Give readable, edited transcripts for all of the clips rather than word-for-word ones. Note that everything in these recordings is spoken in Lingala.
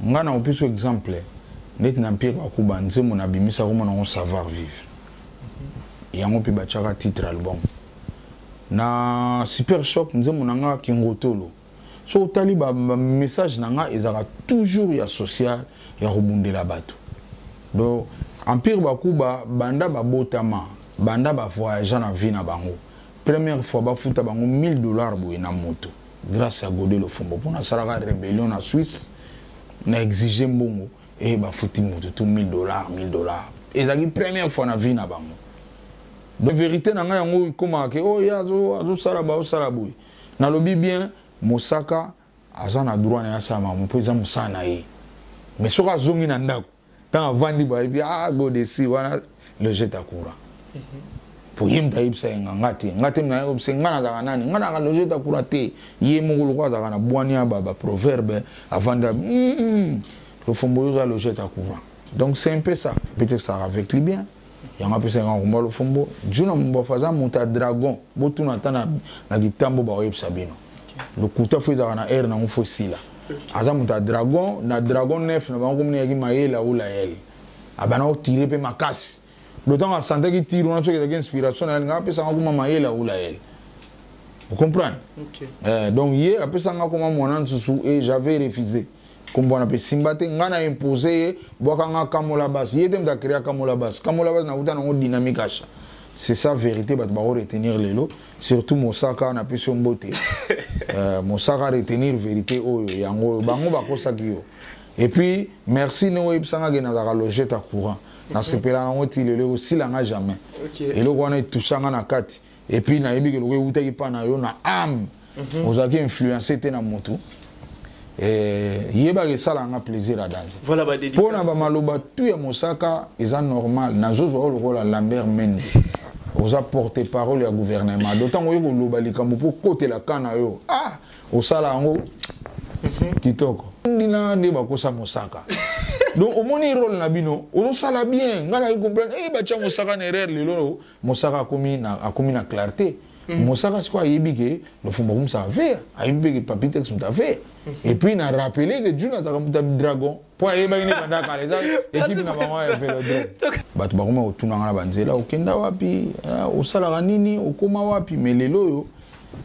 Nga na opesi exemple neti na Empire Bakuba, nzembo nabimisa komona yango Savoir Vivre, yango mpe batiaka titre album. Na Super Choc, nzembo na nga Kingotolo. So otali ba message na nga ezalaka toujours ya social, ya kobundela bato. Donc Empire Bakuba, banda babotama, banda bavoyagea na vie na bango, première fois bafuta bango 1000 $ boye na moto, grâce ya Godé Lofombo, mpona asalaka rébellion na Suisse na exige mbongo e bafuti moto tu 1000 $. 1000 $ ezalaki première fois na vie na bango. Donc vérité na ngai yango ekomaka ke oyo ye azosala, baosala boye. Nalobi bien, Mosaka aza na droit na ye asala makambo mpo eza mosala na ye. Mais soki azongi na ndako, ntango avandi boye, ayebi ah Godesi wana logette ya courant, po ye moto ayebisa ye nga, nga te, nga te. Nayebisa nga nazalaka nani? Nga nazalaka logette ya courant te. Ye moko lokola azalaka na bwani ya baproverbe, avandi Lofombo, oyo oza logette ya courant. Donc c'est un peu ça. Peut-être ça avec lui bien, yango apesa nga komba Lofombo. Juna Mombafu aza moto ya dragon. Botuna ata na kitambo, bakoyebisa bino. Lokuta fo ezalaka na aire nango, fo esila. Aza moto ya dragon. Na dragon 9 na bango komini yaki mayele aula yele, abanda kotire mpe makasi. Do ntango asantaki tire wana, soki ezalaki inspiration na ye, alinga apesanga kuma mayele aula yele. Vous comprenez? Okay. Donc ye apesanga koma mwana nsusu et j'avais refusé. Kombo wana mpe simba te. Ngai na impose ye, bwakanga Kamola Basi. Ye te moto acréa Kamola Basi. Kamola Basi nakuta nango Dynamique Acha. C'est ça vérité. Bato bako retenir lelo, surtout Mosaka, napesi yo mbote. Mosaka, retenir vérité oyo yango oyo bango bakosaki yo. Et puis merci ndenge oyebisanga ke nazalaka logette ya courant. Nasepela nango ti lelo, ekosilanga jamais. Eloko wana etusanga na kati. Et puis nayebi ke eloko ewutaki mpa na yo na âme, ozalaki influence te na motu. Yebaka esalanga plaisir à danse. Voilà. Mpo na bamaloba tu ya Mosaka eza normal. Nazozwa oyo lokola Lambert Mende, oza porte parole ya gouvernement. Do ntango oyo koloba likambo mpo kotela ka na yo, ah, osala yango kitoko. Ndina nde bakosa Mosaka. Donc omoni rôle na bino ozosala bien. Ngai nayi comprendre e batya Mosaka na erreur. Lelo Mosaka akomi na clarté. Mosaka sikoyo ayebi ke Lofombo akomisaka veya, ayebi mpe ke Papi Tex moto aveya. Et puis na rappele ke June azalaka moto ya dragon, mpo ayebaki nde banda kala eza équipe na bango ya vélodrome. Bato bakoma kotunanga na banzela: okenda wapi? Osalaka nini? Okoma wapi? Mais lelo oyo,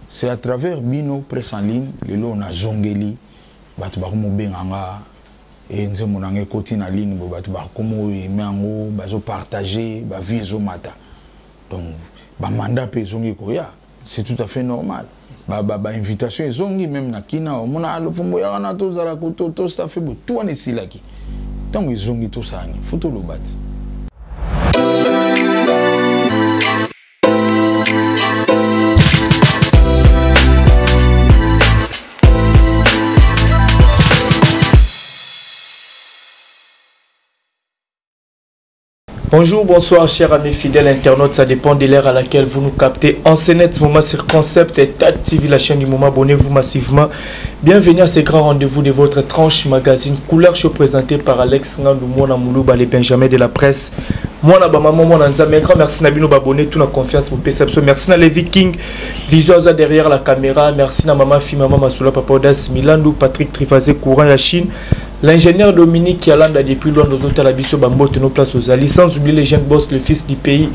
c'est à travers bino presse en ligne, lelo nazongeli. Bato bakoma obenga nga e nzembo na nga ekoti na ligne boye, bato bakoma oyo eme yango, bazopartage, bavie ezomata. Donc bamanda mpe ezongi koya, c'est tout à fait normal. Bainvitation ezongi, même na kina omona Lofombo yaka na tozala tostafe bo tu wana esilaki. Ntango ezongi, tosala nini? Fo toloba ti. Bonjour, bonsoir, chers amis fidèles internautes. Ça dépend de l'heure à laquelle vous nous captez. En ce net moment sur Concept et TAT TV, la chaîne du moment. Abonnez-vous massivement. Bienvenue à ce grand rendez-vous de votre tranche magazine Couleur Show présenté par Alex Ngandou, Mwana Moulouba, les Benjamin de la presse. Moi, na maman, moi, Nzambe. Un grand merci na bino abonné, tout la confiance pour PCPSO. Merci na les Vikings, visuels derrière la caméra. Merci na maman, fille, maman Massoula, papa Odas, Milandou, Patrick Trifazé, Courant Yachine. L'ingénieur Dominique Yalanda depuis Londres, aux hôtels Abisso Bambote, nos places aux alliés. Sans oublier les jeunes boss, le fils du pays.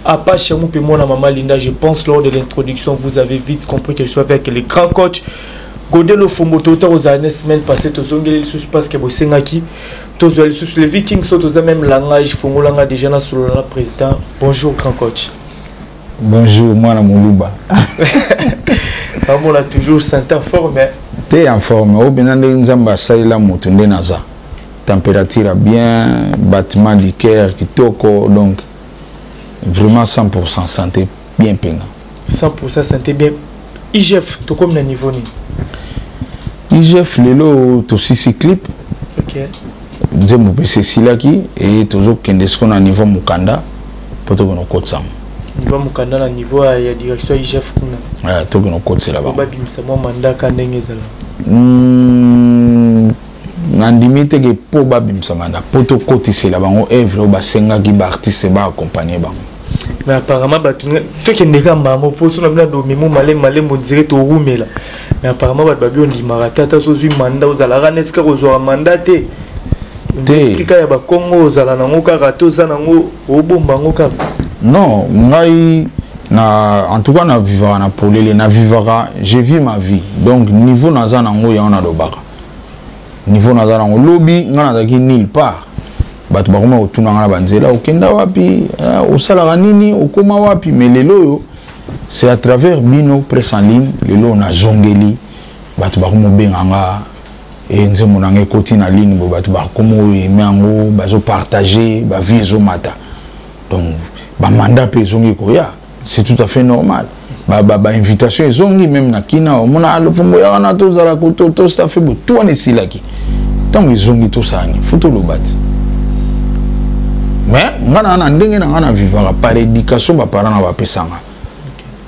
Apache Moupe, moi, maman Linda, je pense lors de l'introduction, vous avez vite compris que je suis avec le grand coach. Godé Lofombo, tout aux années semaine passée, tozongeli lisusu parce que bosengaki tozwa lisusu les Vikings so toza même langage fongolanga déjà na solo na président. Bonjour grand coach. Bonjour mwana Moluba. Bamona toujours santé en forme. Te, en forme oyo mpenza ndenge Nzambe asalela moto nde naza. Température ya bien, battement du cœur kitoko, donc vraiment 100 santé bien mpenza. 100 santé bien. IGF tokomi na niveau nini? IGF lelo tosisi clip. Nzembo mpe esilaki e tozokende siko na niveau mokanda mpo tokende kokotisama. Niveau mokanda na niveau ya direction IGF kuna? Tokende kokotisela bango. Babimisa mwa mandaka ndenge ezala. Nandimi teke mpo babimisa manda, mpo tokotisela bango œuvre oyo basengaki baartiste baaccompagne bango. Mais apparemment bato tokendeka mbamo mpo so na bino domimo malemi malemi ondire towumela, mais apparemment bato babi ondimaka te, ata sozwi mandat ozalaka neti kaka ozwaka mandat te. Explika ya bakongo ozala nango kaka te, oza nango obomba yango kaka. Non, ngai na, en tout cas na vivaka na polele, na vivaka, je vis ma vie. Donc niveau naza nango, yango nalobaka, niveau naza nango. Lobi ngai nazalaki nulle part, bato bakoma kotuna nga na banzela: okenda wapi, osalaka nini, okóma wapi? Mais lelo oyo, c'est à travers bino presse en ligne, lelo nazongeli, bato bakoma obenga nga e nzembo na nga ekoti na ligne boye, bato bakoma oyo eme yango, bazopartage, bavues ezomata. Donc bamandat mpe ezongi koya, c'est tout à fait normal. Bainvitation ezongi, même na kina omona Lofombo yaka na tozala tostafe bo tu wana esilaki. Ntango ezongi, tosala nini? Fo toloba te. Mais nga na ndenge na nga na vivaka par éducation, baparent na bapesanga,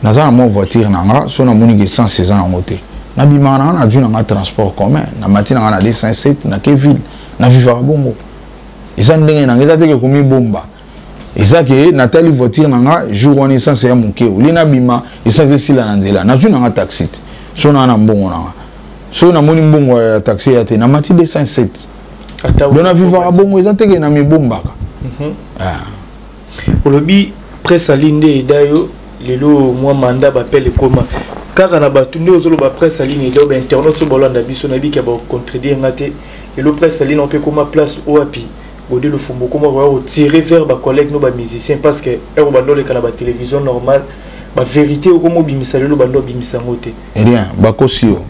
naza na mwa voiture na nga. So namoni essence eza nango te, nabimaka na nga, nazwi na nga transport commun, namati na nga na 207, nake ville. Navivaka bongo, eza ndenge na nga. Eza teke komibomba, eza ke natali voiture na nga, jour wana essence ya moke, olie nabima, essence esila na nzela, nazwi na nga taxi te. So naa na mbongo na nga, so namoni mbongo ya taxi ya te, namati 207. Donc navivaka bongo, eza teke na mibombaka. Olobi presse en ligne nde eda yo lelo, mwa mandat bapele ekoma kaka na bato nde ozoloba presse en ligne eda yo. Bainternaute so balanda biso, nayebi ke bacontredire nga te. Lelo presse en ligne mpe ekoma place owapi Gode Lofombo okoma koya kotirer vers bacollègue no bamusicien, parce que ero bando oleka na batélévision normale, bavérité okoma obimisa, lelo bando obimisa yango te. Rien, bakosi yo.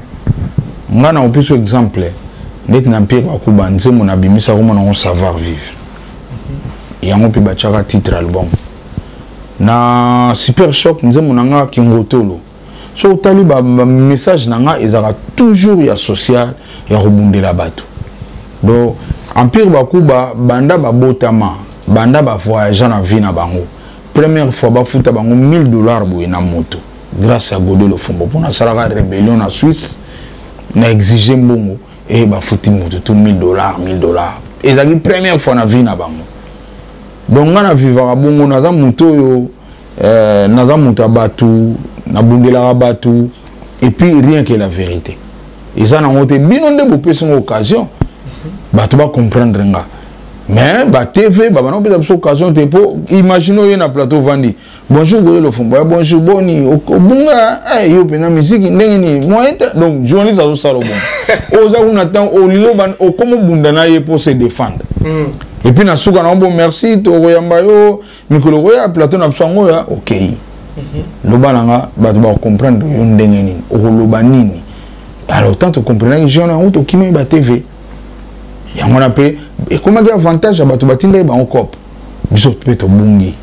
Nga na opesa exemple neti na Empire Bakuba, nzembo nabimisa komona yango Savoir Vivre, yango mpe batiaka titre album. Na Super Choc, nzembo na nga Kingotolo. So otali bamessage na nga, ezalaka toujours ya social, ya kobundela bato. Donc Empire Bakuba, banda babotama, banda bavoyage na vie na bango, première fois bafuta bango 1000 $ boye na moto, grâce ya Gode Lofombo, mpo nasalaka rébellion na Suisse, na exige mbongo e bafuti moto to 1000 $. 1000 $ ezalaki première fois na vie na bango. Donc nga na vivaka bongo, naza moto oyo naza moto ya bato, nabundelaka bato, et puis rien que la vérité eza nango te. Bino nde bopesi nga occasion bato bacomprendre nga, mais batv babanda kopesa biso occasion te. Mpo imagine oye na plateau, ovandi: "Bonjour Gode Lofombo." "Ya bonjour, boni obunga yo mpenza, misiki ndenge nini, moyen te." Donc journaliste azosala bongo, oza kuna, ntango olingi okoma obunda na ye mpo se défendre. Et puis na suka na bo: "Merci, tokoyamba yo mikolo koya plateau na biso." Yango ya okei, loba na nga, bato bakocomprendre yo ndenge nini, okoloba nini? Alors tant tocomprenaki jeune yango, tokimi ba TV yango wana mpe ekomaki avantage ya bato batindaki bango cope. Biso mpe tobungi,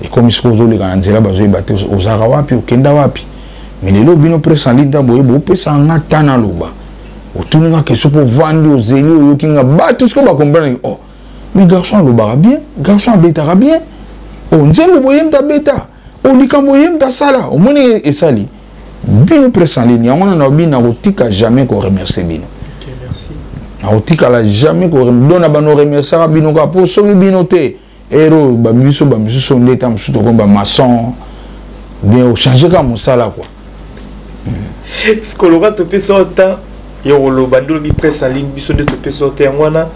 ekomi sikoyo ozoleka na nzela, bazoyeba te ozalaka wapi, okenda wapi. Mais lelo bino presse en ligne, ntango boye bopesa nga ta naloba, otuni nga question mpo ovandi, ozeli, oyoki nga, bato sikoyo bacomprendre: "Oh, mais garçon alobaka bien, garçon abetaka bien, oh, nzembo boye mutu abeta, oh, likambo ye mutu asala." Omoni, esali bino presse en ligne yango wana. Naobi nakotika jamais koremercier bino, nakotikala jamais donc na bano remerciaka bino kaka, mpo soki bino te, ero babiso bamisusu nde ta mosusu tokomi bamaçon, bien ochange kaka mosala quoi. Sikoloka topesa yo temps ya koloba nde olobi presse en ligne, biso nde topesa yo te. Yango wana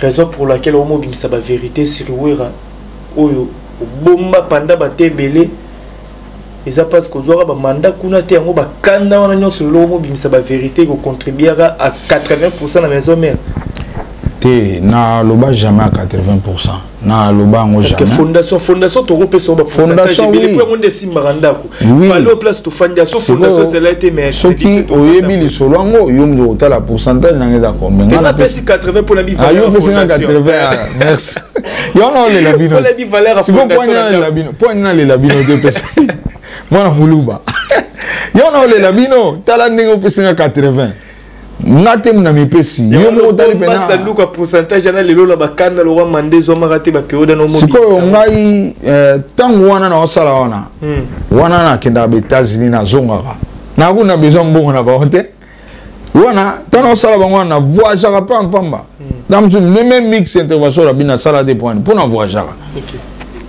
raison pour laquelle omobimisa bavérité sur Wera oyo obomba panda bato ebele, eza parce que ozwaka bamandat kuna te. Yango bakanda wana nyonso, lelo omobimisa bavérité, ekocontribuaka à 80 na Maison Mère. Te, naloba jamais à 80. Naloba yango jamais. Parce que fondation tokopesa ngo bapourcentage ebele, po yango nde esimbaka ndako palo place tofandi. So fondation ezala te, mais soki oyebi lisolo yango, yo moto kotala pourcentage nanga eza combien. Nga napesi 80 mpona yo opesinga 80, merci. Yango naolela bino siko, po ani nalela bino te. Pesa mwana moluba, yango naolela bino. Tala ndenge opesinga 80, nga te na mipesi yo moko, otali mpena sanduku ya pourcentage ana lelo na bakanda lokwa mande ezwamaka te, baperiode na. Sikoyo ngai, ntango wana naosala wana wana, nakendaka ba États-Unis, nazongaka, nakuna besoin mbongo na bango te. Wana ntango naosala bango wana, navoyageaka pambapamba na mosusu, même mix intervention na bino nasala te, poani mpo na voyageaka.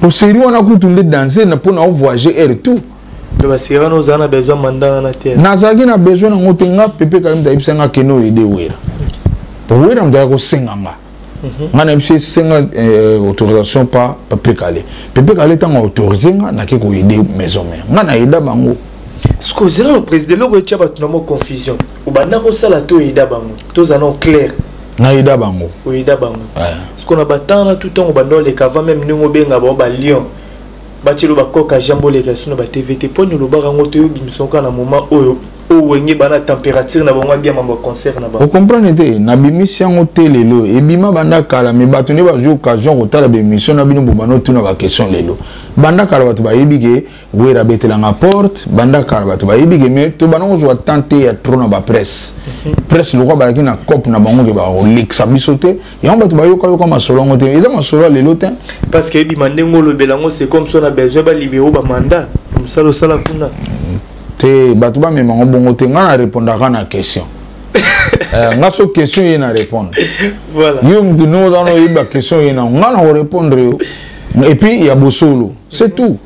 Po série wana kutu nde danse na mpo na ovoyage air tout. Donc basérie wana ozala na besoin mandat wana te? Nazalaki na besoin nango te. Nga Pepe Kalim ayebisa nga kende oyede Wera, po Wera moto aya kosenga nga. Nga nayebisi esenga autorisation pa Pepe Kale. Pepe Kale ntango autorise nga, nake koyede Maison Mère, nga nayeda bango. Siko ozela no président, eloko etya bato na mo confusion, obanda kosala to oyeda bango? Tozala no clair. Nayeda bango. Oyeda bango. Siko na batanga na tout ntango obanda oleka, avant même ndenge obenga bango balion, batielo bakoka jambe, oleka so na batv te, mpo nini olobaka yango to yobimisa kaka na moment oyo owenge bana température na bango abia mambo ya concert na bango? Ocomprendre te, nabimisi yango te lelo. Ebima banda kala, me bato nde bazwi occasion kotala baémission na bino, bobanda otuna baquestion lelo. Banda kala bato bayebi ke Wera abetelanga porte. Banda kala bato bayebi ke, me tobanda kozwa temps te ya trop na bapresse. Presse lokwa bazalaki na cope na bango ke bakolekisa biso te. Yango bato bayokayoka masolo yango te, eza masolo ya lelo te. Parce que ebima ndenge olobela yango, c'est comme so na besoin balibero bamandat mosala osala kuna. Te, bato bamema yango bongo te. Ngai na répondaka na question. Nga so question ye na répondre. Voilà. Yo mutu ndenge oza wana, oyeba question ye nango, nga na korépondre yo et puis ya bosolo, c'est tout.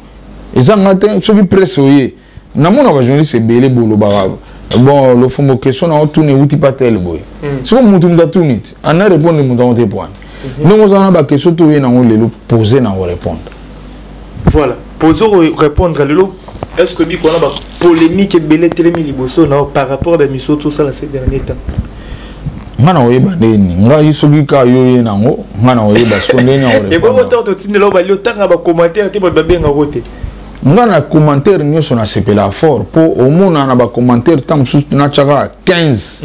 Eza nga te. Soki presse oye, namona bajournaliste ebele bolobaka: bon, Lofombo, question na otuna euti pa tel boye. Soki mutu atuni te, ana répondre mutu yango te poani. Ndenge oza na baquestion to oye nango lelo, pose na korépondre. Voilà, pose répondre lelo. Est ce que biko wana bapolémique ebele etelemi liboso na par rapport à bamiso tosala ces derniers temps? Nga na koyeba ndeni ngai soki ka yo ye nango, nga na koyeba siko ndeni. Ebongo ntango totindela bali otanga bacommentaire te, bato babengako te? Nga na commentaire nyonso nasepela fort, mpo omona na bacommentaire ntango mosusu natiaka 15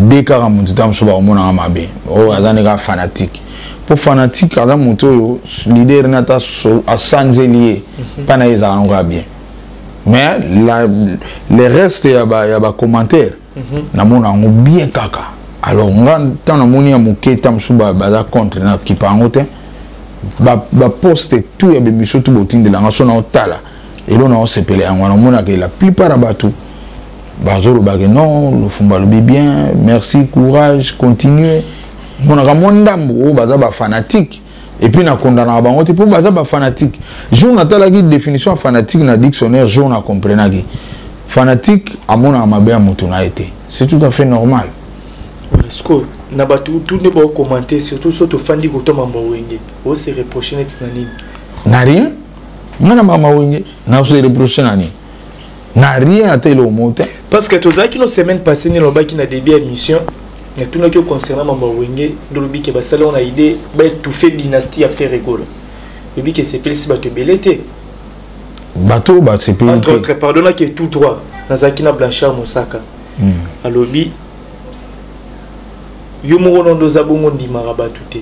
de kaka motu, ntango mosusu bakomonaka mabe oyo aza nde kaka fanatique. Mpo fanatique aza motu oyo leader ne ata asanzeli ye, mpa na ye ezalaka nango kaka bien. Mais le reste ya bacommentaire namona yango bien kaka. Alors nga ntango namoni ya moke, ntango mosusu baza contre, nakipa yango te. Baposte tout ya bémission tout botindelanga, so naotala elo naosepela yango wana. Omonaka la plupart ya bato bazolobaka: non, Lofumba alobi bien, merci, courage, continue. Monaka mwa ndambo oyo baza bafanatique, et puis nakondanaka bango te mpo baza bafanatique. Jour natalaki définition ya fanatique na dictionnaire, jour na comprenaki fanatique amonaka mabe ya moto na ye te, c'est tout à fait normal. Siko na bato tu nde baocommenter, surtout so tofandi kotoma Wenge, ose reproche neti na nini? Na rien. Nga na mama Wenge, nazo reproche na nini? Na rien, ata eloko moko te. Parce que tozalaki no semaine passée, nde lobaki na début ya émission, natunaki yo concernant mambo ya Wenge, nde olobi ke basali wana idée baétouffe dynastie ya Ferre Gola. Lobi ke esepelisi bato ebele te. Bato oyo basepeli entre autres, pardonnaki tout droit, nazalaki na Blanchard Mosaka. Alobi yo moko nondo oza bongo, ndimaka bato te,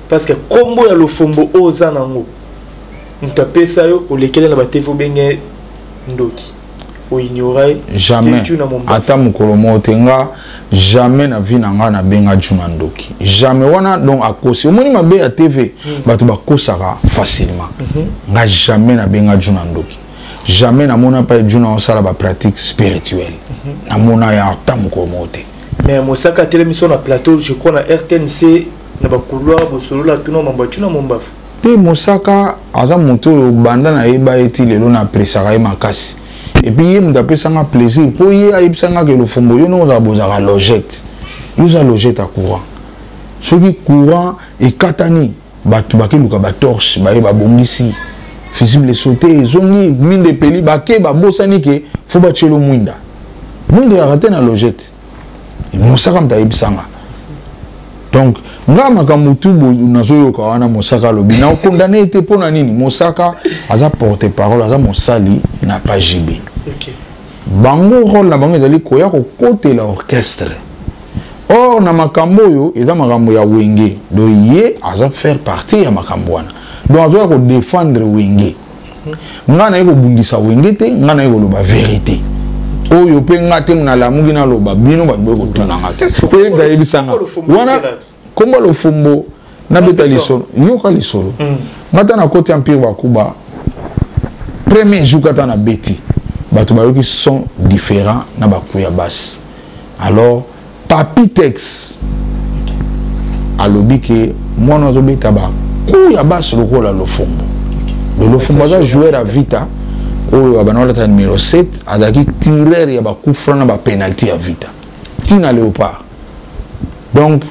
parce que nkombo ya Lofombo oyo oza nango, moto apesa yo, olekele na batv, obenge ndoki, oignora ye. Jamais, ata mokolo moko te. Nga jamais na vie na nga nabenga Juna ndoki, jamais. Wana donc akosi. Omoni mabe ya TV, bato bakosaka facilement. Nga jamais nabenga Juna ndoki, jamais. Namona mpa Juna osala bapratique spirituelle, namona ya ata mokolo moko te. Mais Mosaka atelemi so na plateau, je crois na RTNC, na bacouloir bosolola, tuna mambo ya Juna Mombafu. Mpe Mosaka aza moto oyo banda nayeba ye ti lelo, na apresaka ye makasi. Et puis ye moto apesanga plaisir, mpo ye ayebisanga ke: Lofombo, yo ndenge ozala, bozalaka logette, yo oza logette ya courant. Soki courant ekatani, bato bakeluka batorche, baye babongisi, fusible esaute, ezongi, mwinda epeli, bake babosani ke fo batielo mwinda. Mwinda eyaka te na logette. Mosaka moto ayebisanga. Donc nga makambo tu nazoyoka wana Mosaka alobi, nakondane ye te. Mpo na nini? Mosaka aza porte parole, aza mosali na pajb. Bango rôle na bango ezali koya kokotela orchestre. Or na makambo oyo eza makambo ya Wenge, donc ye aza faire partie ya makambo wana, donc azoya kodéfendre Wenge. Nga naye kobundisa Wenge te, nga naye koloba vérité oyo mpe nga te nalamuki naloba. Bino bato boye kotunanga te, mpe ye moto ayebisanga wana kombo Lofombo. Nabeta lisolo, yoka lisolo. Nga ta na koti Empire Bakuba, premier jour kata na beti, bato bayoki son différent na bakuya basi. Alors Papi Tex alobi ke mwana azobeta bakuya basi lokola Lofombo. Mais Lofombo aza joueur ya Vita oyo abanda kolata numéro 7, azalaki tireur ya bacoup franc na bapenalty ya Vita ntina Léopard. Donc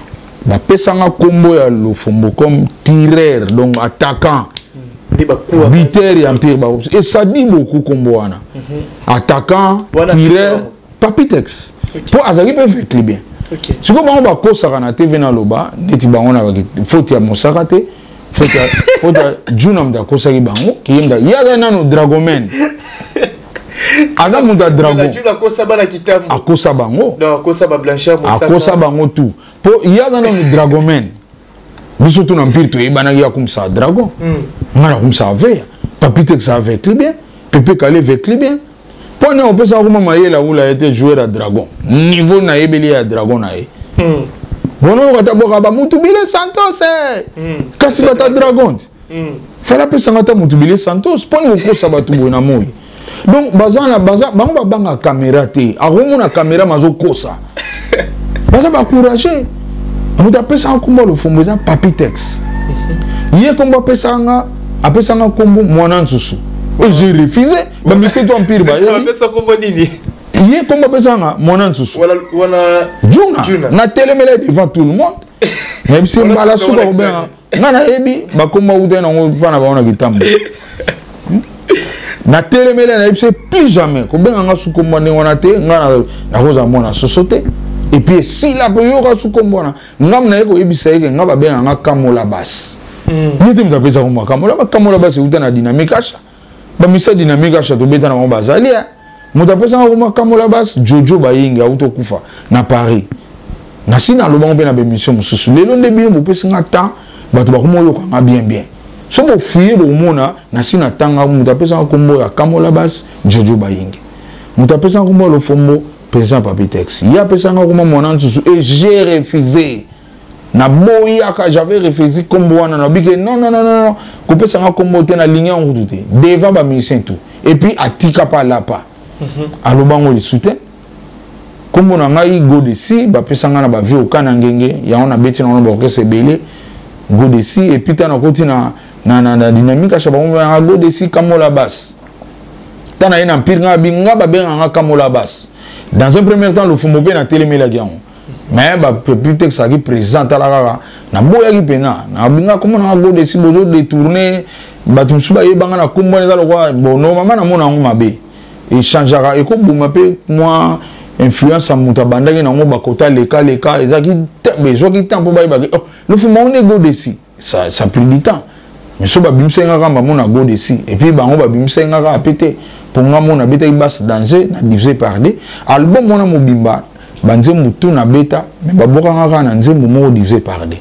bapesanga nkombo ya Lofombo comme tireur, donc attaquant, buteur ya Empire. Et ça dit beaucoup, nkombo wana, attaquant, tireur, Papitex, mpo azalaki mpe vecli bien. Sikoyo bango bakosaka na TV, naloba neti bango na faute ya Mosaka te, faute ya Juna. Moto akosaki bango kiyemda, ye aza nano dragoman, aza moto ya dragon. Akosa bango, akosa bango tout, mpo ye aza nano dragoman. Biso tu na Empire toyebanaki, akumisaka dragon, ngai nakumisaka veya. Papitex avec bien, Pepe Kale avec bien. Mpo nde opesaka kuma mayele awula ye te, joueur ya dragon, niveau nayebeli ye ya dragon na ye. Bono kata boka bamutu bile Santos, kasi bata dragon te. Fala apesanga ata mutu bile Santos. Mpo nini kokosa bato boye na moi? Donc baza na baza bango babanga caméra te, akomona caméra mazokosa, baza bacourage. Moto apesaka nkombo ya Lofombo eza Papitex. Ye nkombo apesaka, apesanga nkombo Mwana Nsusu et j'ai refusé. Bamisie to Empire bayebi. Ye nkombo apesanga Mwana Nsusu, Juna, natelemela devant tout le monde, nayebisi mbala suka kobenga nga. Nayebi bakombo auta nango mpa na bango na kitambo. Natelemeli, nayebisi plus jamais kobenga nga su kombo ndenge wana te. Nga nakozala mwana soso te. Et puis esila mpe yoka su kombo wana. Ngamu naye koyebisa ye ke nga babenga nga Kamola Basi. Ye te moto apesa kombo Kamola. Bakamola Basi euta na Dynamique Asha, bamisa Dynamique Asha tobeta na bango bazali. Moto apesanga kombo Kamola Basi, Jojo Bayingi, auti okufa na Paris. Nasi nalobango mpe na baémission mosusu. Lelo nde bino bopesi nga temps, bato bakoma oyoka nga bien bien. So bofuye, bokomona nasi natanga. Moto apesanga kombo ya Kamola Basi, Jojo Bayingi. Moto apesanga kombo ya Lofombo, président Papitex. Ye apesanga kombo Mwana Nsusu et j'ai refusé, naboyaka, j'avais refusé kombo wana. Nabike non, non, non, non, kopesanga kombo te, nalingi yango kutu te, devant bamusicien tout. Et puis atika pa alapa, alobango lisu te. Kombo na ngai Godesi, bapesanga na bavie okana ngenge yango, nabeti nango na baorchestre ebele, Godesi. Et puis ntango nakoti na Dynamique Asha, bango banga Godesi Kamola Bas. Ntango na ye na Empire, ngai abi nga babenganga Kamola Bas. Dans un premier temps, Lofombo mpe natelemelaki yango, mais bapepi azalaki président. Tala kaka, naboyaki mpena, nabinga kombo nanga Godesi, bozo détourne bato mosusu bayebanga na kombo wana. Eza lokwa bon, normalement namona yango mabe, echangeaka, ekoboma mpe mwa influence ya moto abandaki nango. Bakota leka leka, ezalaki, ezwaki temps mpo bayebaki, oh, Lofombo ngo nde Godesi. Ça pris du temps, mais so babimisaki nga kaka bamona Godesi. Et puis bango babimisaki nga kaka pe te, mpo nga mona abetaki basse danger na divisé par deux, album wana mobimba, banzembo tu nabeta, mais babokanga kaka na nzembo moko, divisé par deux,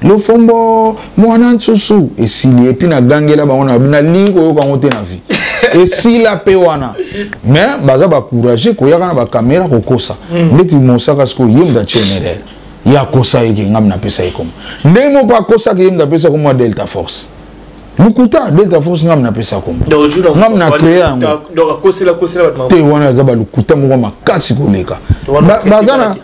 Lofombo Mwana Nsusu, esili. Et puis nagangela bango na nalingi koyoka yango te na vie, esila mpe wana. Mais baza bacourage koyaka na bacaméra kokosa ndeti Mosaka. Sikoyo ye moto atie NRL, ye akosa ye ke ngam napesa ye kombo ndenge moko mpo akosaka ye moto apesa kombo ya Delta Force. Lukuta, Delta Force ngam napesa kombo, ngam na créé yango te. Wana eza balukuta moko makasi koleka. Baza na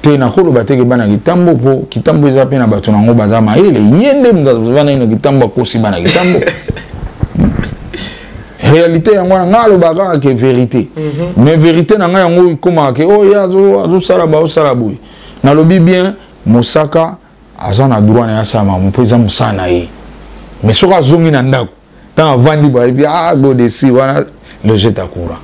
te, nakoloba teke bana kitambo, mpo kitambo eza mpe na bato nango baza mayele. Ye nde moto avandaki na kitambo, akosi bana kitambo. Réalité yango wana, ngai alobaka kaka ke vérité, mais vérité na ngai yango ekomaka ke oyo ye azosala, baosala boye. Nalobi bien, Mosaka aza na droit na ye asala makambo, mpo eza mosala na ye. Mais soki azongi na ndako, ntango avandi boye, ayebi, ah, Godesi wana logette ya courant,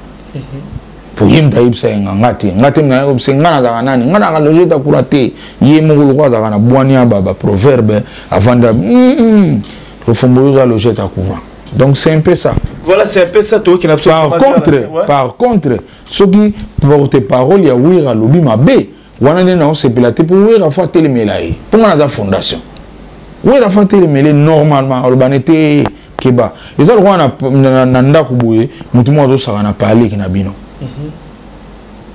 po ye moto ayebisa ye nga, nga te, nga te moto ayebisa nga nazalaka nani, nga nazalaka logette ya courant te. Ye moko lokola azalaka na bwani ya baproverbe, avandi, Lofombo oyo oza logette ya courant. Donc c'est un peu ça. Voilà, c'est un peu ça. Toi qui n'a Par contre, par contre, soki porte parole ya Wira alobi mabe wana, nde naosepela te, mpo Wira faut atelemela ye, mpo nga naza fondation. Wira faut atelemele normalement, aloba ne te keba. Eza lokola na ndako boye, motu moko azosaka na paleki na bino,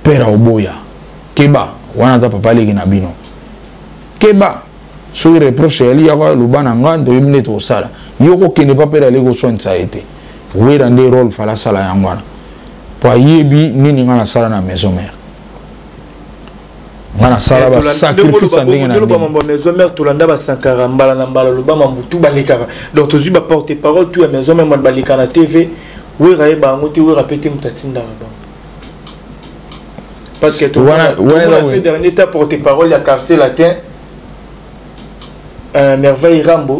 père aoboya keba wana aza papa leki na bino, keba. Soki reproche eyali, yaka loba na nga, toyebi nde tokosala. Yo kokende pa père aleki koswanisa ye te. Wera nde rôle fala asala yango wana, po ayebi nini nga nasala na Maison Mère. Nga nasala basacrifice ya ndenge na ndenge. Maison Mère, tolanda basankara mbala na mbala, loba mamutu balekaka. Donc tozwi baporte parole tout ya Maison Mère baleka na TV. Wera yeba yango te, Wera pe te moto atindaka bango, parce que wana ces derniers temps, porte parole ya Quartier Latin, Merveille Rambo,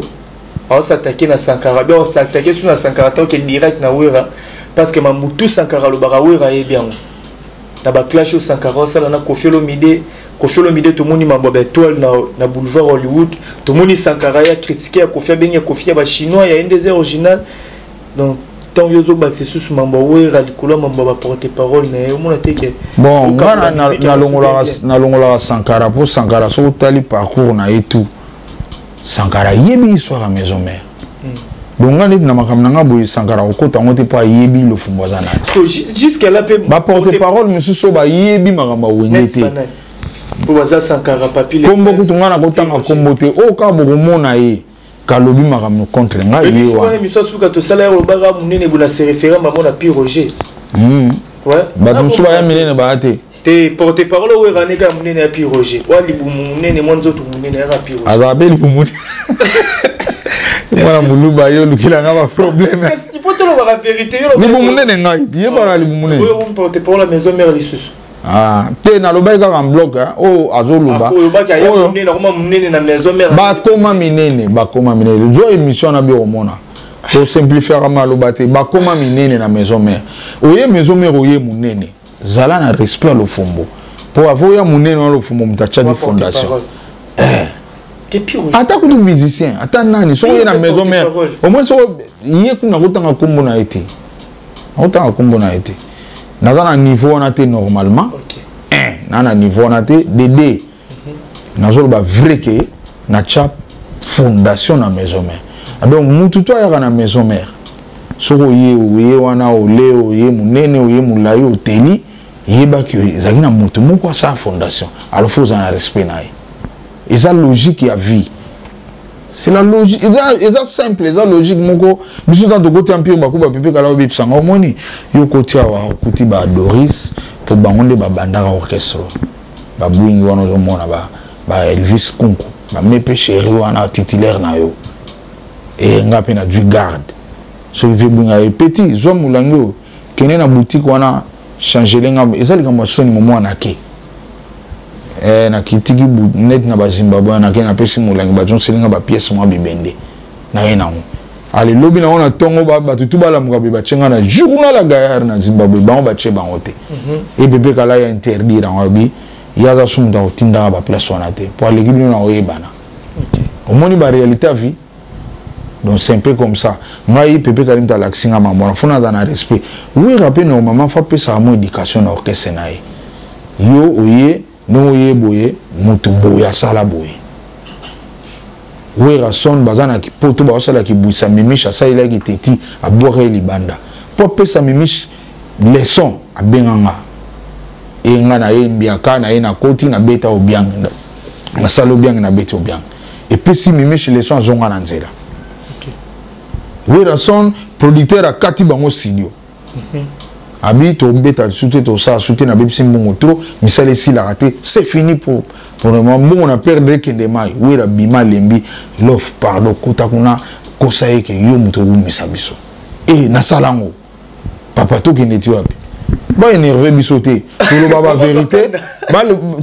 aosatake na Sankara bien, osatake su na Sankara toke direct na Wera, parce que mamutu Sankara alobaka, Wera ayebi yango na baclash oyo Sankara osala na Kofi Olomide. Kofi Olomide, tomoni mambo ya baétoile na boulevard Hollywood, tomoni Sankara ya critique ya Kofi, abengi ya Kofi ya bachinois, ya ndez original. Donc ntango yo ozobakisa lisusu mambo ya Wera likolo ya mambo ya baporte parole na ye, omona te ke Bon, nga nalongolaka Sankara, mpo Sankara, soki otali parcours na ye tout, Sankara ayebi histoire ya Maison Mère. Donc nga neti na makambo na nga boye, Sankara kokota yango te, mpo ayebi Lofumbo aza na Jusque là mpe baporte parole mosusu oyo bayebi makambo ya Wenge te. Mpo baza Sankara, Papi. Kombo kutu nga nakotanga kombo te. Oyo kaka bokomona ye kalobi makambo contre ngai, ye wana. Miso asuka tosala ye, olobaka monene bona se référé bango na Pi Roger. Bato mosusu baya minene baya te. Te, porte parole oyo eraneka ya monene ya Pi Roger wa libumu monene, mwa nzoto monene yaka Pi Roger. Azala mpe libumu, mwana moluba, ye olukelanga baproblème. Il faut tolobaka vérité. Libumu monene, ngai yebaka libumu monene. Oyo porte parole ya Maison Mère lisusu. Ah, te, nalobaki kaka bloc oyo azoloba. Bakoma minene, bakoma minene. Zwa émission na bio, omona tosimplifiaka maloba te. Bakoma minene na Maison Mère. Oye Maison Mère, oye monene, zala na respect ya Lofombo, mpo avo oya monene wana, Lofombo moto atiaki fondation. Ata kutu musicien, ata nani, soki oye na Maison Mère, au moins soko ye kuna, kotanga nkombo na ye te, akotanga nkombo na ye te. Naza na niveau wana te normalement. Un, na niveau wana te. De deux, nazoloba vrai ke natya fondation na Maison Mère. Donc mutu to ayaka na Maison Mère, soki oye, oye wana, ole oye monene, oye molai, oteli, yebaki ezalaki na motu moko asala fondation. Alors faut ozala na respect na ye. Eza logique ya vie, c'est la logique, eza simple, eza logique moko. Biso ntango tokoti Empire Bakuba, Pepe Kala obebisanga, omoni yo koti awa, okuti ba Doris, mpo bango nde babandaka orchestre. Babwingi wana, ozomona ba Elvis Kunku, bamepe chéri wana titulaire na yo. E nga mpe nazwi garde. Soki vie bwinga ye petit, zwa molangi oyo, kende na boutique wana, changele nga. Eza likambo ya soni. Momwana ake, nakitiki neti na bazimbabwe, nake napesi molangi, bazonselinga bapièce mwa bibende na ye nango. Ale lobi nango na ntongo, bato tu balamuka boye, batie nga na journal ya gaillard na Zimbabwe. Bango batie bango te. Epepe Kala ya interdire yango, abi ye aza su moto akotindaka baplace wana te, mpo aleki bino na koyebana. Omoni baréalité ya vie. Donc c'est un peu comme ça. Ngai, Pepe Kalim alakisi nga mambo wana, fona aza na respect. Wera mpe normalement faut apesaka mo éducation na orchestre na ye. Yo oye ndenge oye boye, motu boye asala boye. Wera son baza na poto, baosalaki bwisa Mimiche, asalelaki teti, abwaka ye libanda mpo apesa Mimiche leçon. Abenganga e nga na ye mbiaka na ye, nakoti, nabeta obiang, nasala obiang, nabeti obiang, epesi Mimiche leçon, azonga na nzela. Wera son producteur akati bango studio, abi tobeta su te, tosala su te, nabebisi mbongo trop, misala esilaka te, c'est fini pour le moment, mbongo na perdre ekende mai. Wera bima, alembi lof, pardon, kota kuna, kosa ye ke yo moto owumisa biso. E nasala yango, papa, tokende ti wapi? Baénerve biso te, toloba bavérité,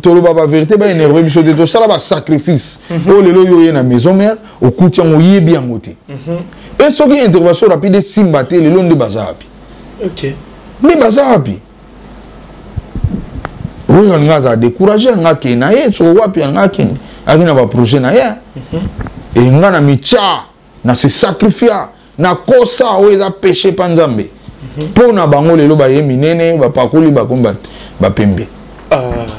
toloba bavérité. Baénerve biso te, tosala basacrifice oyo lelo yo oye na Maison Mère, okuti yango, oyebi yango te. E soki intervention rapide esimba te, lelo nde baza wapi? Nde baza wapi? Oyo alinga azala découragé, anga akende na ye soko wapi, anga akende, aki na baprojet na ye. E nga na mitya na se sacrifia, nakosa oyo eza péché mpa Nzambe mpo na bango. Lelo baye minene, bapakoli, bakomi bapembe.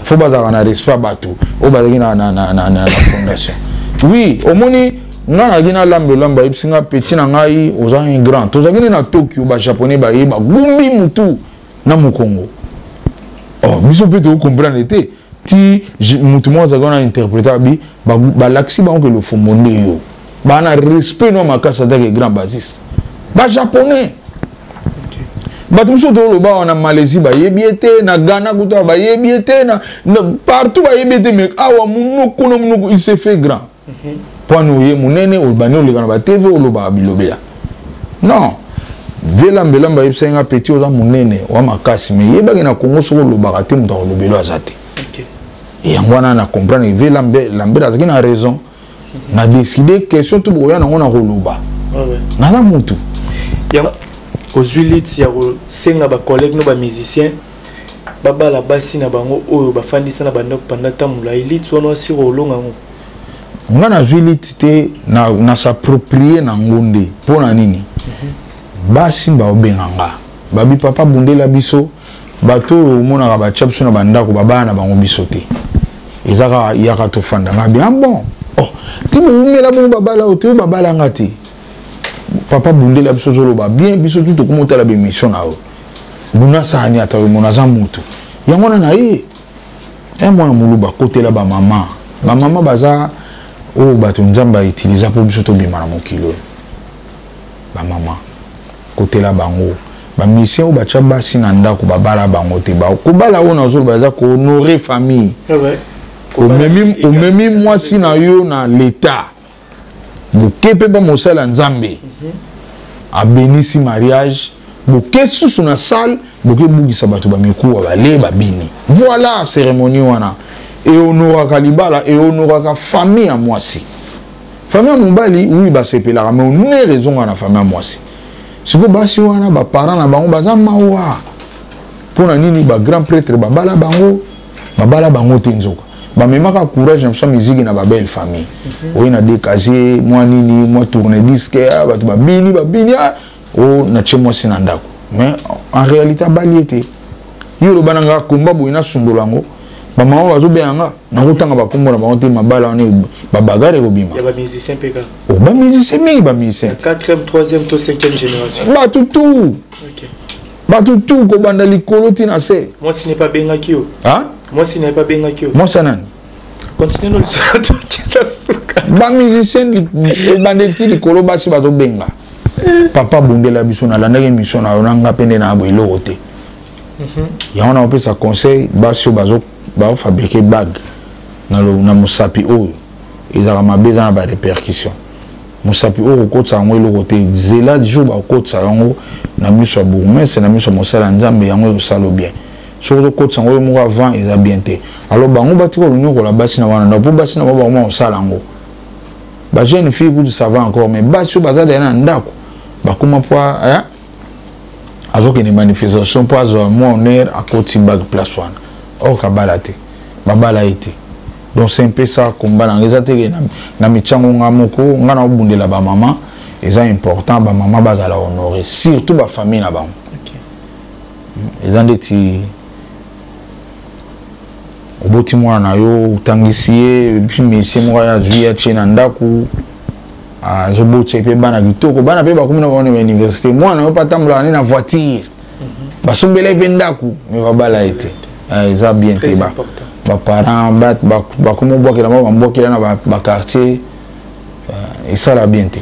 Faut bazalaka na respect ya bato oyo bazalaki na fondation. Oui, omoni nga nazalaki na lambe olambe, ayebisi nga: "Petit na ngai, oza un grand." Tozalaki nde na Tokyo, bajaponais baye, bagumbi mutu na mokongo. Oh, biso mpe tokocomprendre te. Ti mutu moko azalaki wana interpréter, abi balakisi bango ke Lofombo nde yo baa na respect no makasi, atake grand bassiste, bajaponais. Bato mosusu toloba awa na Malaisie bayebi ye te, na Ghana kuta bayebi ye te, na partout bayebi ye te, mais awa monoko na monoko, il s'est fait grand. Mpo ani oye monene, obandi oleka na batv, olobaka bilobela. Non, vie Lambe ayebisaki nga: petit, oza monene wa makasi, mais yebaki na Congo soki olobaka te, moto akolobela aza te. Yango wana na comprendre vie Lambert azalaki na raison. Na décide question to bokoya nango na koloba, naza mutu. Yango ozwi lit ya kosenga bacollègue no bamusicien babala basi na bango oyo bafandisa na bandako pendant ntango molai. Lit wana asiri olonga yango? Nga nazwi lit te, na s'approprie nango nde. Mpo na nini? Basi baobenga nga, babi: papa, bundela biso. Bato oyo omonaka batya biso na bandako, babaya na bango biso te, eza kaka yaka tofanda. Nga bien, bon, oh, ti boumela bongo, babala oyo te, oyo babalanga te. Papa, bundela biso, ozoloba bien, biso tu tokoma otala bémission na yo. Buna sahani ata oyo mona aza motu yango wana na ye. E mwana moluba, kotela bamama. Bamama baza oyo bato Nzambe autiliza mpo biso tobima na mokili oyo. Bamama, kotela bango. Bamusicien oyo batya basi na ndako, babala bango te. Kobala oyo nazoloba eza kohonorer famille. Omemi mwasi na yo na leta boke mpe bamosala Nzambe abenisi mariage, boke susu na salle, boke bugisa bato bamikuwa, bale babini. Voilà, cérémonie wana ehonoraka libala, ehonoraka famille ya mwasi. Famille ya mobali, oui, basepelaka, mais honneur ezonga na famille ya mwasi. Sikoyo basi wana, baparent na bango baza mawa. Mpo na nini? Bagrand prêtre babala bango, babala bango te. Nzoka bamemaka courage na biso ya miziki na babelle famille. Oye na deux casier, mwa nini, mwa tourne disque, bato babini babini, o natie mwasi na ndako, mais en réalité abali ye te. Yo oloba na nga komba boye, nasundola yango. Bamama bazobenga nga, nakotanga bakombo na bango te. Mabala wana babagare ekobima. Ya bamusicien mpe kaka? Oh, bamusicien mingi, bamusicien. 4e, 3e to 5e génération? Bato tu, bato tu, kobanda likolo ntina se. Mwasi ne babengaki yo? Ah? Mwasi na ye babengaki yo? Mwasi ya nani? Continue no lisolo, tokenda suka. Bamusicien, ebandeli ti likolo, basi bazobenga: papa, bundela biso, nalandaki émission na yo. Na nga mpe nde na boye eloko te. Yango na kopesa conseil: basi oyo bazofabriquer bague na mosapi oyo, ezalaka mabe, eza na barépercussion. Mosapi oyo kokotisa yango eloko te. Zela jour bakotisa yango na miso ya bourgmestre, na miso ya mosala ya Nzambe, yango ekosala bien. Soki ozokotisa yango yo moko avant, eza bien te. Alors bango batika kolonyokola basi na wana ndako, mpo basi na bango bakoma kosala yango. Bajeune fille kutu, ça va encore, mais basi oyo baza deya na ndako, bakoma mpo azokende manifestation mpo azwa mwa honneur, akoti bague place wana, or kabala te, babala ye te. Donc c'est un peu ça. Komba nanga eza teke na mitiango nga moko, nga na obundela bamama. Eza important bamama bazala honoré, surtout bafamille na bango. Eza ndeti oboti mwana na yo, otangisi ye, et puis mesie moko aye azwi, atie na ndako, azobotisa ye mpe bana kitoko, bana mpe bakomi na bango na bauniversité, mwana yo mpe atambolaka nde na voiture, basombela ye mpe ndako, mais babala ye te. Eza bien te. Baparent bakomi obwakela bango, bambwakela na baquartier, esala bien te.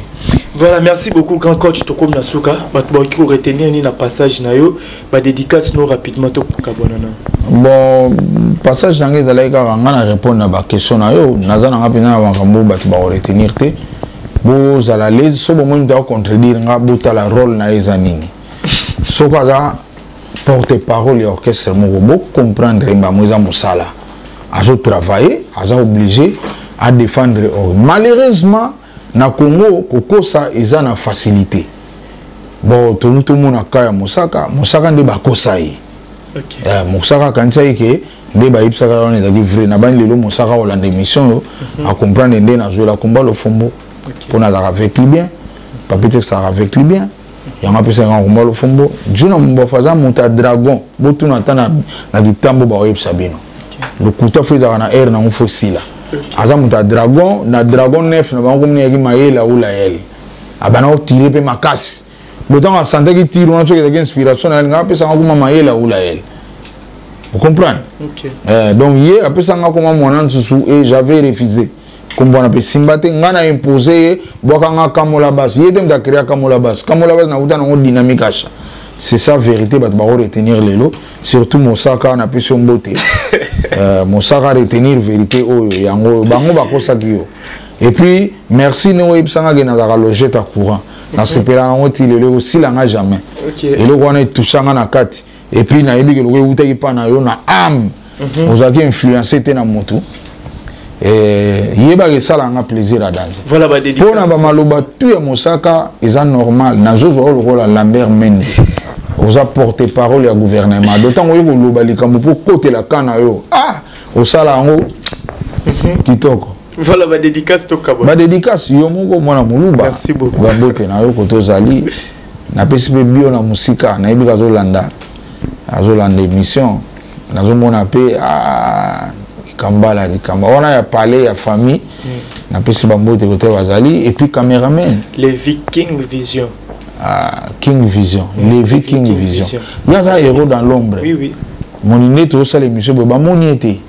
Voilà, merci beaucoup, grand coach. Tokomi na suka. Bato bakoki koretenir nini na passage na yo? Badédicace no rapidement, tokokabwana na. Bon, passage na ngai ezalaki kaka ngai na répondre na baquestion na yo. Naza na nga mpenza na makambo bato bakoretenir te. Bozala lese. So bomoni moto akocontredire nga, botala rôle na ye eza nini. Soki aza porte parole ya orchestre moko, bocomprendre mbamo eza mosala azotravailler, aza obligé à défendre. Malheureusement, na Congo, kokosa eza na facilité. Bon, tonu tomona ka ya Mosaka. Mosaka nde bakosa ye. Mosaka akanisa ye ke nde bayebisaka wana ezalaki vrai. Na bani lelo Mosaka olanda émission oyo, acomprendre nde nazwela komba Lofombo, mpo nazalaka avec lui bien. Papi te azalaka avec lui bien, yango apesaka nga komba Lofombo. Juna Mombafu aza moto ya dragon. Botuna ata na kitambo, bakoyebisa bino. Lokuta fo ezalaka na aire nango, fo esila. Aza moto ya dragon, na dragon 9 na bango komini yaki mayele aula yele, abanda kotire mpe makasi. Botango asantaki tire wana, soki ezalaki inspiration na ye, alingaka apesanga kuma mayele aula yele. Vous comprenez? Okay. Donc ye apesanga koma mwana nsusu et j'avais refusé. Kombo wana mpe simba te. Ngai na impose ye, bwakanga Kamola Basi. Ye te moto acréa Kamola Basi. Kamola Basi nakuta nango Dynamique Asha. C'est ça vérité, bato bako retenir lelo, surtout Mosaka, napesi yo mbote. Mosaka, retenir vérité oyo yango oyo bango bakosaki yo. Et puis merci ndenge oyebisanga ke nazalaka logette ya courant. Nasepela nango ti lelo, ekosilanga jamais. Eloko wana etusanga na kati. Et puis nayebi ke eloko ewutaki mpa na yo na âme, ozalaki influence te na motu. Yebaka esalanga plaisir à danse. Voilà badédicace. Mpo na bamaloba tu ya Mosaka eza normal. Nazozwa oyo lokola Lambert Mende, oza porte parole ya gouvernement. Do ntango oyo koloba likambo mpo kotela ka na yo, ah, osala yango kitoko. Voilà badédicace, tokabona. Badédicace, yo moko mwana Moluba. Merci beaucoup. Bambote na yo kote ozali. Napesi mpe bio na mosika, nayebi ka azolanda, azolanda émission. Nazomona mpe, ah, likambala likamba wana ya palais ya famille. Napesi bambote kote bazali. Et puis caméraman. Les Viking Vision. Ah, King Vision, Levi King, King Vision. Vision. Ye aza héros dans l'ombre. Moni nde tozosala émission boye, bamoni ye te.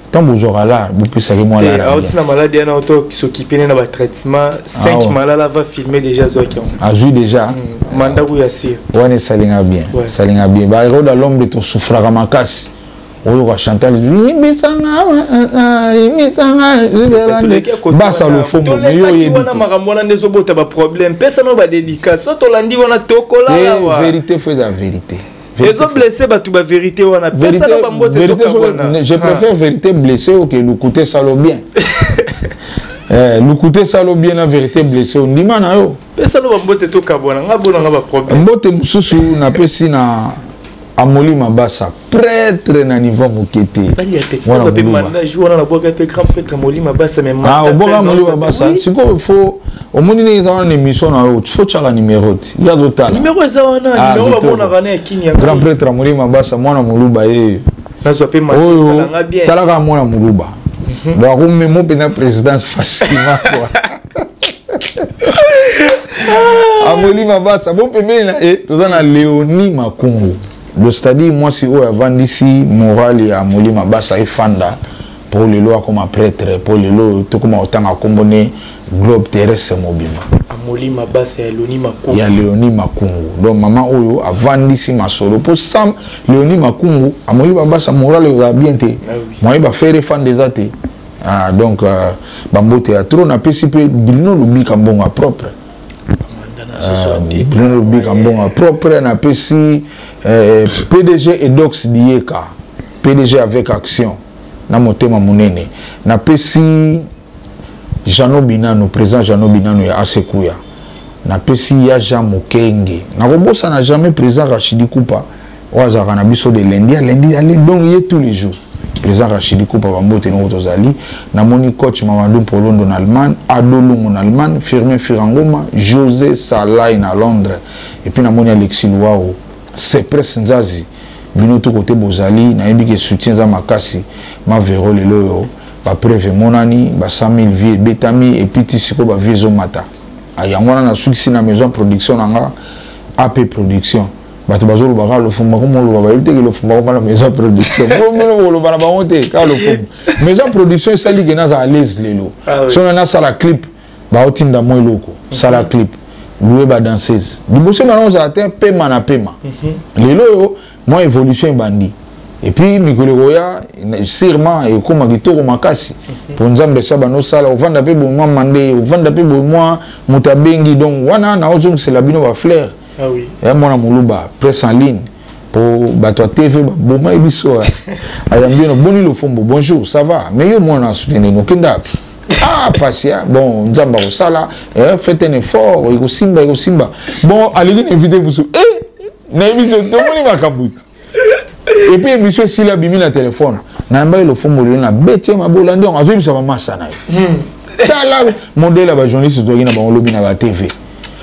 Ntango bozwaka lar, bopesaki mwa lar ya bien. Auti na maladi wana, auto s'occuper na batraitement 5. Ah ouais. Malala va filmer déjà, azwaki yango. Azwi déjà. Mandaku ya sir. Wana esalinga bien. Esalinga bien. Bahéros dans l'ombre, tosouffraka makasi. Oyoka Chantal, limbisanga, limbisanga, basa lofombo, me yo oyebi wana te. Makambo wana nde ezobota baproblème. Pesa no badédicace so tolandi wana, tokolala wa. Vérité faut eza vérité. Ezoblesse bato, bavérité wana. Pesa no bambote. Vérité, tokabwana. je préfère vérité blessée oke lukute salo bien. Lukute salo bien na vérité blessée, ondima na yo. Pesa no bambote, tokabwana. Nga bonanga baproblème. Mbote mosusu napesi na Amoli Mabasa, prêtre na niveau moke te. Bali ya petit. Mwana mpe Moluba. Manda jour wana nabwaka mpe grand prêtre Molima Basa, mais Ah, obwaka Amoli Mabasa. Sikoyo fo omoni ndenge eza wana na émission na yo, fo tiaka numéro ti ye azotala. Numéro eza wana. Ah, numéro kitoko. bamonaka na ya kini ya Grand prêtre Amoli Mabasa, mwana Moluba ye. Nazwa mpe Oyo esalanga bien. Talaka mwana Moluba, donc akomemo mpenza présidence facilement quoi. Amoli Mabasa bo pembeni na ye toza na Léonie Makungu, donc c'est-à-dire mwasi oyo avandisi morale ya Amoli Mabasa efanda mpo lelo akoma prêtre, mpo lelo tokoma kotanga nkombo ne globe terrestre mobimba. Amoli Mabasa ya Loni Makungu. Ya Léonie Makungu. Donc mama oyo avandisi masolo, mpo sam Léonie Makungu, Amoli Mabasa morale ezala bien te. Ah oui. Moye bafere efanda eza te. Ah, donc bambote ya trop napesi mpe Bruno Lobika, mbongo ya propre. Manda na soso te. Bruno Lobika, mbongo ya propre. Napesi PDG Edox Dieka, PDG avec action na motema monene. Napesi Jano Binano, président Jano Binano ya Asekuya. Napesi ya Jean Mokenge. Nakobosana jamais président Rachidi Kupa oyo azalaka na biso de lundi à lundi à lundi, donc ye tous les jours, président Rachidi Kupa, bambote noko tozali. Namoni coach Mamadou Mpolondo na Allemagne, Adolungu na Allemagne, Firmin Firangoma, José Salai na Londres, et puis namoni Alexis Luao, Sepres Nzazi. Bino to kote bozali, nayebi ke soutien eza makasi. Mavero lelo oyo bapreuve emonani, ba 100 000 vues ebetami, et puis ti sikoyo bavues ezomata. Ah, yango wana nasukisi na maison production na nga, AP Production. Bato bazoloba kaka Lofumba, koma oloba, bayebi te ke Lofumba koma na maison production. Bomino koloba na bango te kaka Lofumba. Maison production esali ke naza à l'aise lelo. Ah oui. So na nasala clip, baotinda mwa eloko, sala clip, louer badanseuse. Liboso bana ozala te, pema na pema. Lelo oyo mwa évolution ebandi, et puis mikolo ekoya sûrement ekóma kitoko makasi, mpo Nzambe esa banosala. Ovanda mpe boye mwa mande, ovanda mpe boye mwa moto abengi. Donc wana naozongisela bino bafleur. Ah oui. Ya mwana Moluba, presse en ligne, po bato ya TV baboma ye biso. Ayambi no boni Lofombo, bonjour, ça va? Mais yo mwana asoutenir, okenda wapi? Ah, pasia bon, Nzambe akosala. Faites un effort, ekosimba, ekosimba. Bon, alingi na invité mosusu, nayebi te, tomoni makambo te. Et puis émission esili, abimi na telefone, nayambaki Lofombo lelo, nabeti ye mabola nde azoyebisa bamasa na ye. Tala modèle ya bajournaliste tozwaki na bango lobi na ba TV.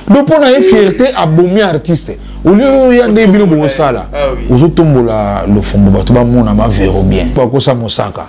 Donc mpo na ye fierté abomi artiste olie oya nde bino bokosala. Ah oui. Ozotombola Lofombo, bato bamona Mavero bien, bakosa Mosaka.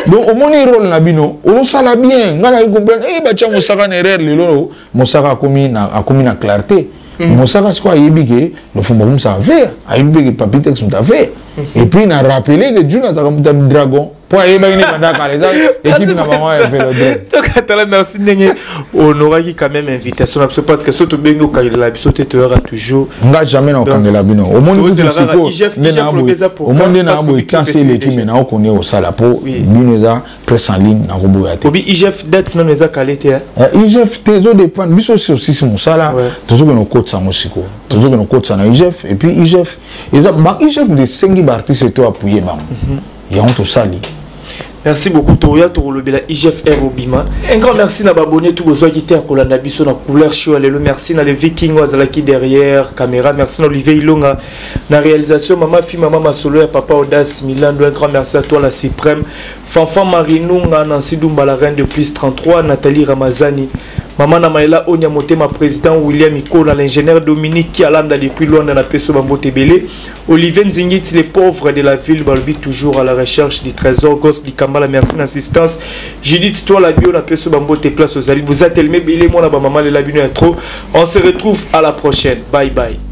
Donc omoni rôle na bino ozosala bien. Ngai nayi comprendre, batya Mosaka na erreur. Lelo Mosaka akomi na clarté. Mosaka sikoyo ayebi ke Lofombo akomisaka ver, ayebi mpe ke Papitex moto aver. Et puis na rappeler ke June azalaka moto ya dragon. Po ayebaki nde banda kala eza équipe na bango ya Vélodrome. Tokatala, merci ndenge honoraki quand même invitation na biso, parce que so tobengi, okangelela biso te, toyaka toujours. Nga jamais na okangela bino. Omoni kutu sikoyo nde na boye, omoni nde na boye, classe eleki, me naokoni kosala mpo bino eza presse en ligne, nakoboya te. Obi IGF, date nano eza kale te? IGF te, ezodépendre. Biso osisi mosala, tozokende kokotisa yango sikoyo, tozokende kokotisa na IGF. Et puis IGF eza IGF nde esengi baartiste to appuyer bango, yango tosali. Merci beaucoup. Toya tokolobela IGFR obima. Un grand merci na baabonné tout bozwaki te ya kolanda biso na Couleur Show ya lelo. Merci na le Viking oyo azalaki derrière caméra. Merci na Olivier Ilonga na réalisation, mama fi, mama masolo ya papa Audace Milando. Un grand merci à toi, la suprême Fanfan Marinunga, Nancy Dumba, la reine de plus 33, Nathalie Ramazani, mama na Maela Onya Motema, président William Ikola, l'ingénieur Dominique Kialanda depuis Luanda na peso bambote ebele, Olivier Nzingiti, les pauvres de la ville, balobi toujours à la recherche du trésor. Gos Dikambala, merci d'assistance. Judith, toi la bio, na peso bambote place aux ali. Vous êtes tellement belé, moi, maman, la bino trop. On se retrouve à la prochaine. Bye bye.